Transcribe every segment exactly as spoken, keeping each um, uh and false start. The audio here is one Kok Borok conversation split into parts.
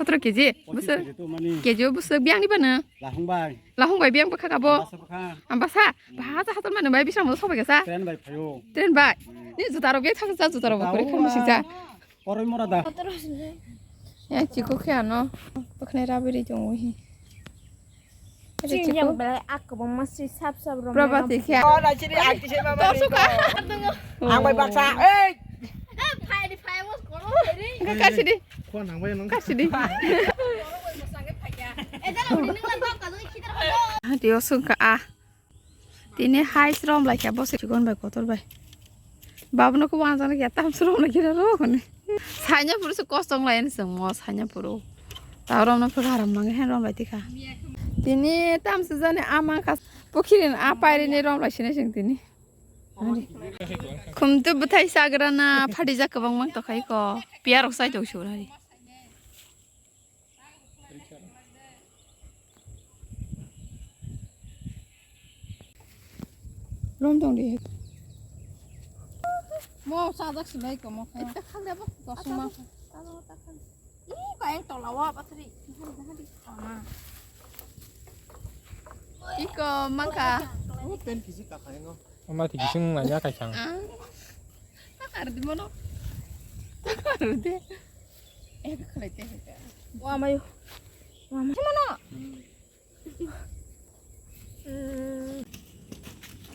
Sotro K G. Pochin Bwswk K G to mani. K G o bwswk biyang ni bano. Lahung bai. Lahung bai biyang bwkha kabo. Ambasa bwkha. Ambasa. Baha sa hator mano bai bisam no sobai gasa. Train bai phaio. Train bai. Hmm. Ni juta rok biyang thang sa juta rok Juta bwkha o khan bising sa. Koroi mora da. Ya chiko khe ano. Bwkhnai rabiri tongo hi. Chini yang belai ak kwbangma sri sap sap rok Probati khe. Oh, na chini ak tise mama. Tor suka. Ang bai baksa. Ei. Phai di phai was koro. Ka sidi. Khua nang bai nang. Ka sidi. Hati osung ka a. Tini hai rom lai kha bo se chikon bai kotor bai. Babono khe uanjaknai khe tamswk romlai khe rw hwnwi. Saina phuru se kosong lai ani chwngmo saina phuru. Ta romno phuru haram mangwi hen romlai tikha. Tini tamswk jani ama kha pukhirini a pairini romlai sinai chwng tini. Khumtu bwthai chagrana phatijak kwbang mang tokha iko. Piyarok chai tong sura. Rom tong di. Mo sajak silai ko mo khai. Eta khang debo kosong ma. Ih, kayang tola wa batri. Iko mangka. Oh, pen kisi kakai no. Ama ti gising nanya kai sang. Takar di mono. Takar di. Eh, khalai te. Wa mayo. Wa mayo. Mono.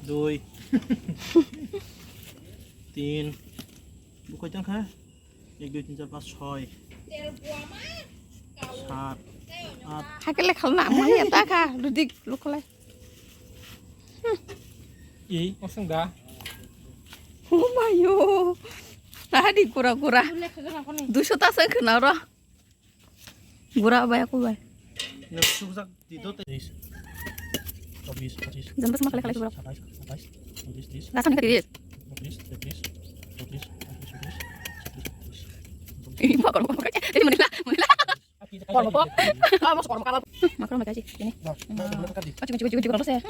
দুই, তিন, বো কয়টা খা? এক, দুই, তিন, চার, পাঁচ, ছয়, সাত, আট। Hakele khalna, maya ta kha, rudik lukolai. Ei, osong da. Oh mayo. Tadi kura kura. Duiso ta sang khna ro. Gura bai aku bai. Nang sukjak di do te. Chobis, pachis, Jempas ma khalai khalai gura. Satais, satais, untis, tris, Gasan kiri. Botris, tetris, chotris, pachis, chotris, chotris, chotris. Ini apa kalau mau pakai? Ini menila, menila. Makro mau kasih ini. Aci kunci kunci kunci kalau saya.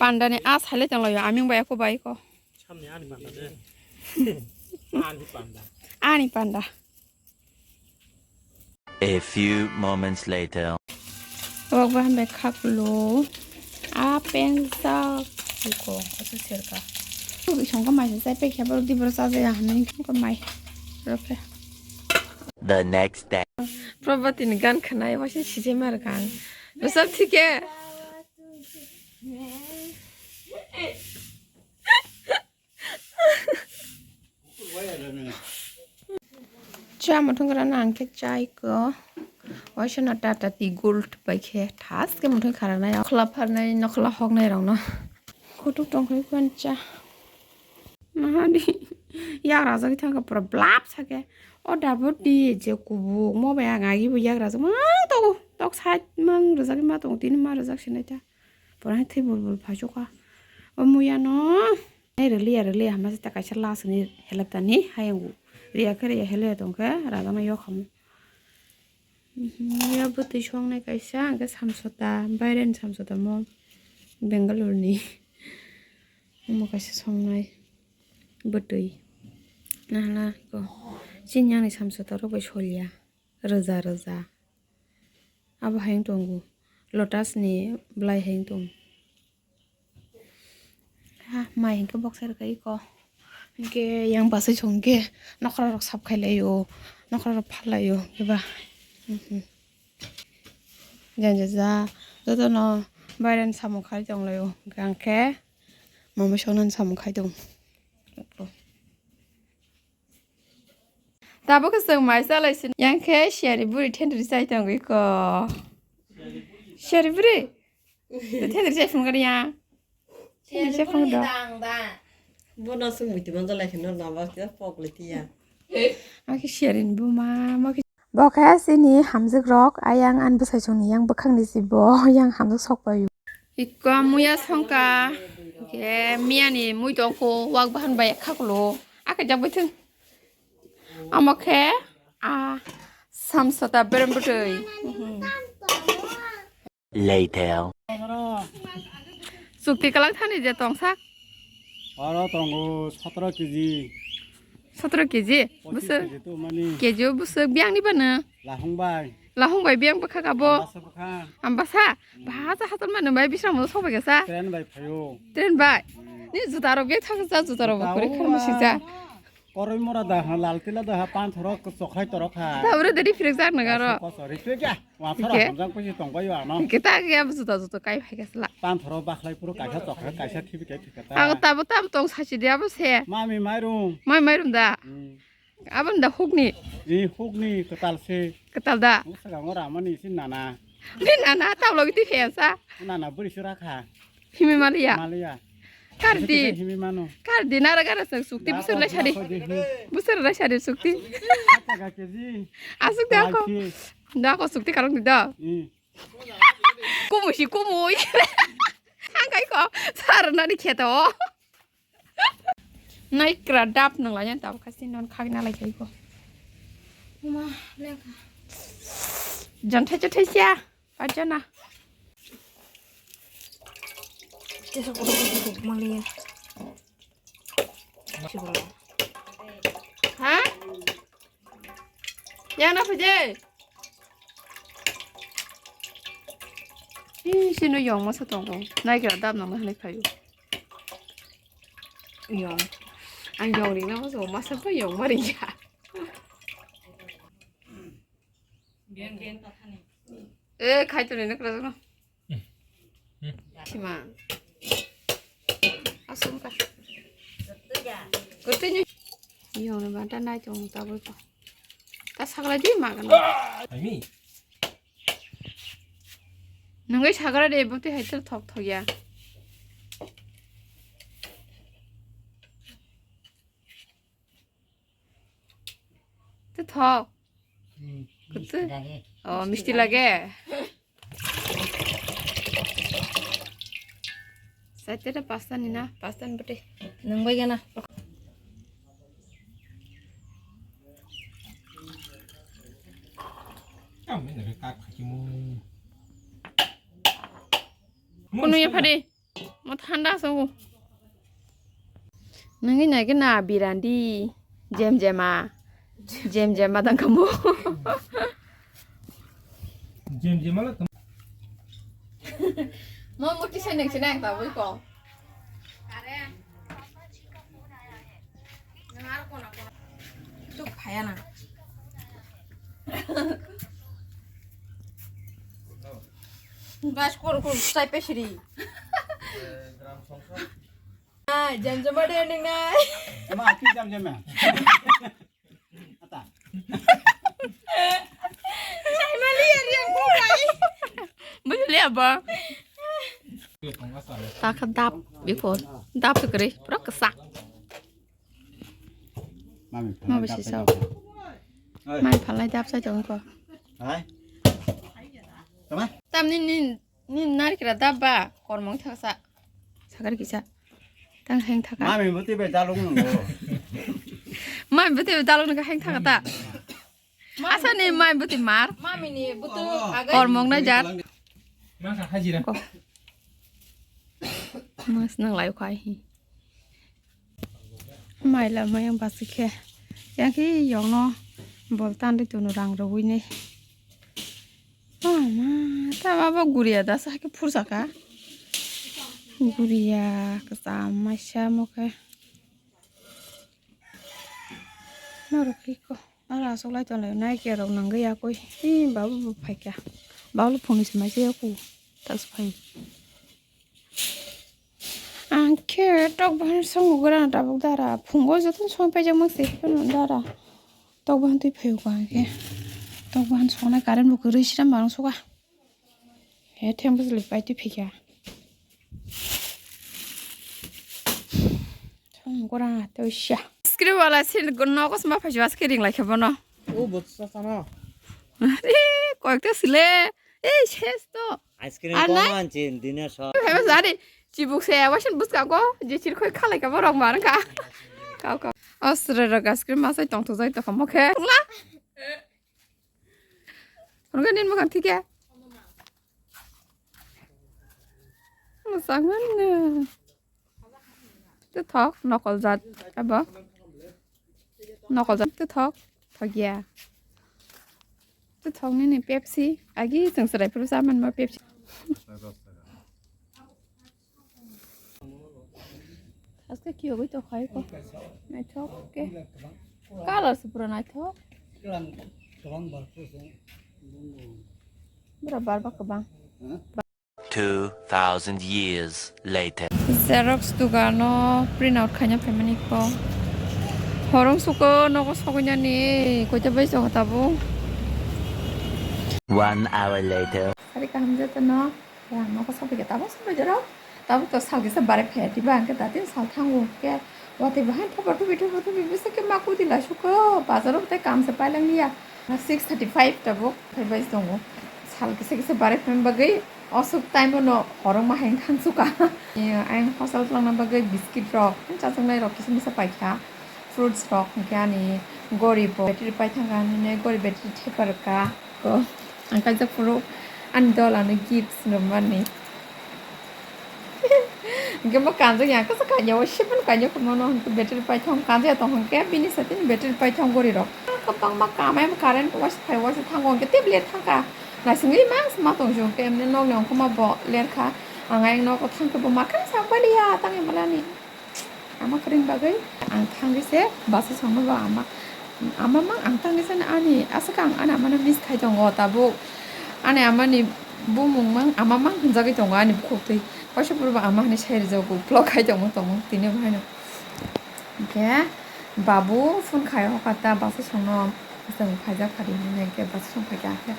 Panda ni as hale tang lo ya, aming bai aku bai ko. Samne ani panda de. Ani panda. Ani panda. A few moments later. Wak ba hambai khaklo. A pengsa ko asa serka. Isong ka mai sai pe khe bor di bor sa ja hanai ko mai. Roke. The next day. Probati ni gan khanai wasi sije mar gan. Besar thike. Cha muthung rana ang khe chai ko. Waisa no Tata Tea Gold bai khe thas khe muthung kharana ya. Nokhla pharnai, nokhla hoknai rok no. Kutuk tong khai kwan cha. Mahadi. Yak rajak thang pura blap sake. O dabo di je kubuk mo bai ang agi bo yak rajak ma to tok side mang rajak ma tong tin ma rajak sinai ta. Pura hai thwi bul bul phaichukha. O muya no. Nai rwliya rwliya hama se ta kaisa last ni helep ta ni hayung. Riya khe riya helep tong khe rajaknai yok ham. Muya bwtwi songnai kaisa hwnkhe samsota, baireni samsota mo Bangalore ni. Omo kaisa songnai bwtwi. Nahana ko chini yang ni samsota rok bai solia. Rwja rwja. Abo hai wng tongo. Lotus ni bwlai hai wng tongo. Ha, mai hinkhe boksai rwkha iko. Hinkhe yang bwsai song khe nokhrarok sap khai laio, nokhrarok phal laio, eba. Mhm. Janja ja, jotono baireni samung khai tong laio. Hwnkhe ang khe mama songnani samung khai tong. Tabuk khe chwng mai chalai sini. Yang khe siyani buri thendri chai tongwi ko. Siyani buri? Thendri chai phunukha ya. Thendri chai phunukha. Bono swng muitu manjalai kheno lama khe pok le tiya. Ang khe siyarini buma, ma khe. Bo khe chini hamjwk rok, ayang ani bwsai songni yang bwkhakni si bo yang hamjwk sok paio. Ikko muya songkha, khe miyani mui tongkho, wak bahan bai khaklo, akhe jak bai thung. Omo khe, a, samsota berem bwtwi. Later. Chukti kwlwng thani je tongsak. Oro tongo sotoro kg. Sotoro keji. Pochis bwswk keji to mani. Keji o bwswk biyang ni bano. Lahung bai. Lahung bai biyang bwkha kabo. Ambasa bwkha. Ambasa. Hmm. Baha sa hator mano bai bisram mo sok bai kasa. Train bai phayo. Train bai. Hmm. Ni juta rok biyang thang sa juta rok bo kori khar musi ja. Koroi mora da ha lal tila da ha pan thorok chokhai torok ha. Ta ure deri phirek jak nang aro. Koso ri phirek ya. Wa thora hamjak kusi tong bai wa no. Kita ke ab juta juta kai phai kasla. Pan thorok bakhlai puro kaisa chokhai kaisa thibi kai thika ta. Ang tabo tam tong sachi dia bo se. Mami mairum. Mai mairum da. Hmm. Abon da hukni. Ni hukni ketal se. Ketal da. Usaga ngora mani sin nana. Ni nana tablo giti phai sa. Nana buri sura kha. Himi maliya. Maliya. Kardi. Himi mano. Kardi nara gara sang sukti busur lai sari. Busur lai sari sukti. Asuk da ko. Da ko sukti karong da. Kumu si kumu. Angkai ko sar nani kheto. Nai kra dap nang lai tab khasi non khagna lai kai ko. Ma leka. Jan thai thai sia. Pajana. Tesa ko ko ko maliya. Ha? Yang na puje? Ih, sino yong masa tongo. Nai kira dam nang nai phayu. Yong. Ang yong ring na masa masa pa yong mari ya. Eh, khai tu ni nak rasa. Sima. Asum ka. Kutu ni. Iyo na banta nai tong tabul pa. Ta sagala di makan. Ai mi. Nungui sagala de buti hai thok thok ya. Te thok. Hmm, kutu. Misti lage. Oh, misti lage. Saite ta pasta ni na, pasta ni bete. Nang bai gana. Kunu ya phadi. Mo thanda so. Nangwi nai khe na birandi. Jem jema. Jem jema dang kamo. Jem jema la. Mo mo ti sen nang sen nang ta bui ko. Tuk phaya na. Bas kor kor sai pesri. Ah, jam jam ada yang dengar. Emang aku jam jam ya? Ata. Sai mali ya yang bukai. Bujuli apa? Takha dap biko dap kere pura kesak. Mami, mami si sao. Mami phalai dap sai tong ko. Hai. Tama? Tam ni ni ni nari kira dap ba kormong thaksa. Sakar kisa. Tang heng thaka. Mami buti be dalung nungo. Mami buti be dalung nungo heng thaka ta. Asa ni mami buti mar. Mami ni butu agai. Kormong na jar. Masa hajira. Ko. Mas nang lai khai hi. Mai la mai ang basi khe. Yang ki yong no bol tan ri tunu rang rogwi ni. Oh ma, ta baba guria da sa ke phur saka. Guria kasa maisa mo khe. Norok ki ko. Aro aswk lai tonglai nai ke rok nangwi ya koi. Hi babu bo phaikha. Babu phone se mai se yaku. Tas phai. Ang khe tok bahan songo gra tabuk dara. Phungo joto song paijak mang se phano dara. Tok bahan twi phaio ko ang khe. Tok bahan songnai current bo kwrwi sira mang suka. He theng bwswlwi pai twi phaikha. Song gora tei sha. Screen wala se nogo sma phaiswa se ring lai khe bono. O bo sa sa no. Are koyekta sile. Ei ses to. Ice cream. Ar kono nai? Anchi dine so. Phaiba jani chibuk se wasin buska go je chir khoi khalai ka borok mar ka. Kau kau. Asre ro gas kre masai tong thujai to khamo khe. Tungla. Hwnga nin mwkhang thike. Mwchang mano. Tei thok nokol jat abo. Nokol jak tu thok, thok ya. Tu thok nini Pepsi, agi chwng chwrai phuru cha manma Pepsi. Aske kiyogwi to khai ko. Naithok ke. Color se pura naithok. Bura bar ba kwbang. Two thousand years later. Xerox dugano print out khaina phaimani ko. Horong suko nogo sogwinani koita bai chongo tabuk. One hour later. Sari kaham jotono. Ang nogo sogwi khe tabuk sogwi jora. Tabuk to sal kisa bare phaya diba ang khe datin sal thango khe. Watwi bahai thopa thubi thopa thubi bisa khe ma kudi lai suko. Bazaro tei kam se pailang liya. Six thirty five tabuk phai bai tongo. Sal kisa kisa bare phai bagwi. Osuk time no horong ma heng thang suka. Ayang hostel twlangna bagwi biscuit rok, chachaknai rok kisa misa paikha. Fruits rok hwnkhe ani gori bo battery pai thangkha, ani gori battery thepa rwkha. Ko ang kaijak phuru ani dol ano gifts rwmani. Hwnkhe mo kanjak ya kasa kanya o seven kanya khumano hwnkhe battery pai thang kanja ya tong hwnkhe bini satini battery pai thang gori rok. Kwbangma kamai current waisa phai waisa thango hwnkhe tablet thangkha. Naisingwi mang sma tong chuk, emni nokni ongkhorma bo lerkha. Ang ayang nogo thangkhe bo makhang sa baliya tangwi malani. Ama kwrwini bagwi ang thangwi se basa songno bo ama, ama mang ang thangwi se ani aswk ang ani amano miss khai tongo tabuk. Ani amani bumung mang ama mang hwnjagwi tongo ani bukhuk twi. Waisa phuru bo ama hinwi sai rwjago, vlog khai tongma tongo tini bo haino. Hwnkhe babu phone khai o kata basa songno. Chwng phaijak phari hwnwi hwnkhe basa song phaikha khe,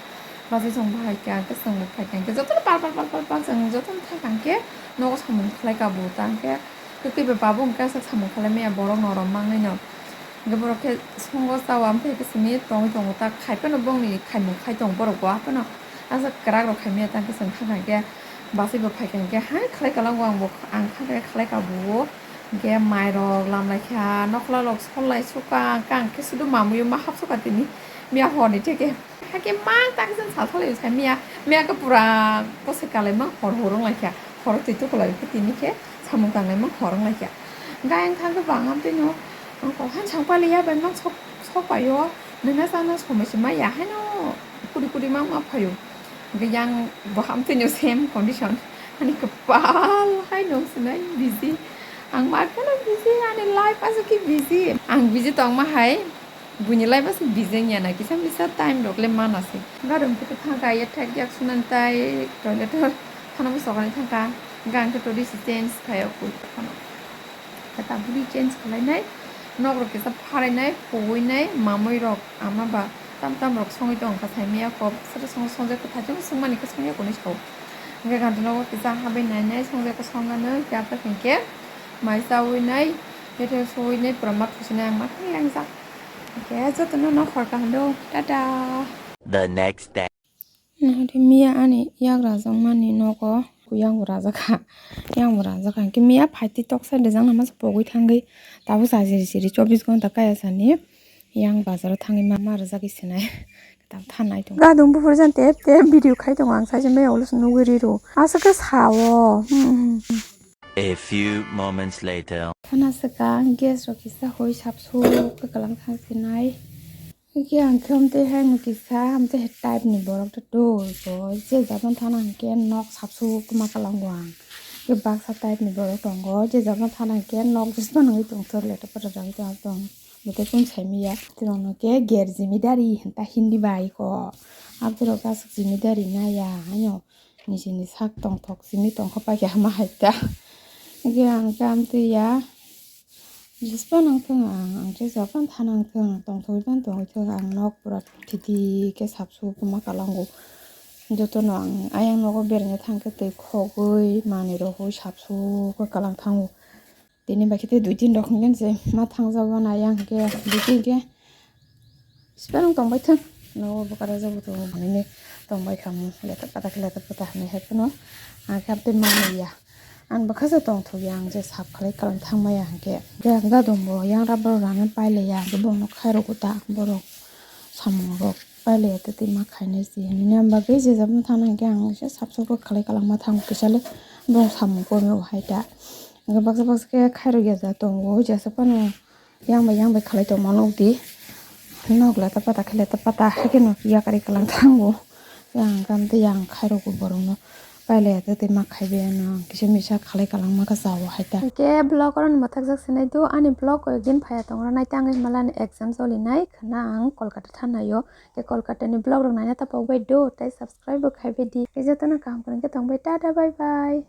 basa song phaikha khe chwng bo phaikha khe jotono par par par par par chwng jotono thangkha khe nogo samung khlaikha bo ta hwnkhe kwtwi bai babu hwnkhe aswk samung khlai maya borok norok mangnai no hwnkhe borok khe songo chao amtwi khe simi tongwi tongo ta khai phano bongni khaimung khai tongo borok bo aphano aswk kwrak rok khai maya ta hwnkhe chwng thangkha khe bachai bo phaikha hwnkhe hai khlai kwlango ang bo ang thangkha khe khlaikha bo. Hwnkhe mairok lamlaikha, nokhla rok sollai suka, hwnkhe ang khe sudu mamwi ma hapsuka tini miya horni theke. Hakhe mang takhe chwng salsalaio sai miya, miya khe pura bwsai kalaimang hor hor wnglaikha, horo twi tukulai khe tini khe samung tanglaimang hor wnglaikha. Hwnkhe ayang thangkhe bang amtwino ang kok han sangpaliya bai mang sok, sok paio, nangna chana somoi se maya haino kudi kudi mang ma phaio. Hwnkhe yang bo amtwino same condition. Ani kwpal hai nung sinai busy. Ang ma kheno busy, ani life aswk khe busy. Ang busy tongma hai, buini life aswk busy wngya na, kisa misa time rok le mana se. Gadong khe thangkha, ya thak yak sunani tai toilet o phano bo sokani thangkha. Hwnkhe ang khe todi se change khai o koi phano. Khe tabukni change khlainai, nok rok kisa pharainai, huinai, mamui rok ama ba tam tam rok songwi tong kha, sai miya kok sere songo songjak kwthai chwng swngmani khe songya kuni sao. Hwnkhe gantino kisa habai nainai songjak khe songano khe aphai hwnkhe mai chawi nai, bethai suwi nai pura ma thusinai ang ma thang langjak. Hwnkhe jotono nok hor kaham do, tata. The next day. Nahadi miya ani yak rajakmani nogo, yang bo rajak kha, yang bo rajak kha. Hwnkhe miya phaitwi toksa rijak nang masa pogwi thangwi tabuk sa siri siri chobbish ghonta kaya sani yang bazaro thangwi ma, ma rwjagwi sinai. Tam thanai tongo. Gadung buphuru jan tep tep video khai tongo ang saisa maya ulo se nugwi riro. Aswk khe sao. Hmm, hmm, hmm. A few moments later. Thana swkang gas rok kisa hoi sapsuk khe kwlang thang sinai. Hwnkhe ang khe amtwi haino kisa amtwi hai type ni borok ta twi bo je jabon thana hwnkhe nok sapsuk ma kalango ang. Hwnkhe baksa type ni borok tongo je jabon thana hwnkhe nok jisma nangwi tongthok letra patra rangwi tong tong. Bo tei kung saimaya. Tirok no khe ger jimidari hinta hindi bai ko. Abdurok aswk jimidari naya haino. Nijini sak tongthok simi tongkha paikha ma hai ta. Hwnkhe ang khe amtwi ya. Jispa nangthung ang, ang khe jophano thanangthung, tongthokwi phano tongwi thung ang, nok pura thiti khe sapsuk ma kalango. Jotono ang ayang nogo berengna thangkhe twi khogwi manwi rogwi sapsuk khe kalang thango. Tini bai khe tei dui tin rok hwnkhe se ma thangjago na yang hwnkhe dui tin khe sipai rok tongbai thung. Nogo bwkha rajak bo tongo hinwi tongbai kha mung letra pata khe letra pata hinwi hai phano ang khe amtwi manliya. Ang bwkha se tongthokya ang je sap khlai kwlwng thangmaya hwnkhe. Hwnkhe ang dadongo yang rubber rana pailaiya hwnkhe bono khairokgo ta borok samung rok pailaiya tei twi ma khainai se hinwi. Nini bagwi je jabon thana hwnkhe ang kisa sap sap khe khlai kwlwng ma thango kisa le borok samung kok maya bo hai ta. Hwnkhe baksa baksa khe khairokya da tongo jesa phano. Yang bai yang bai khalai tongma nukdi. Nok leta pata khe leta pata hai kheno yakari kalang thango. Yang kam tei yang khairokgo borokno. Pailaya tei ma khaibai ano ang kisa misa khalai kalangma kha chao hai ta. Hwnkhe vlog oro ni mwthakjak se nai do, ani vlog koyek din phaiya tongo nai tei ang malani exam choli nai khwna ang Kolkata thanaio. Khe Kolkata ni vlog rok naina ta pokbai do, tei subscribe bo khaibai di. Khe jotono kaham kwrwng khe tongbai, tata bye bye.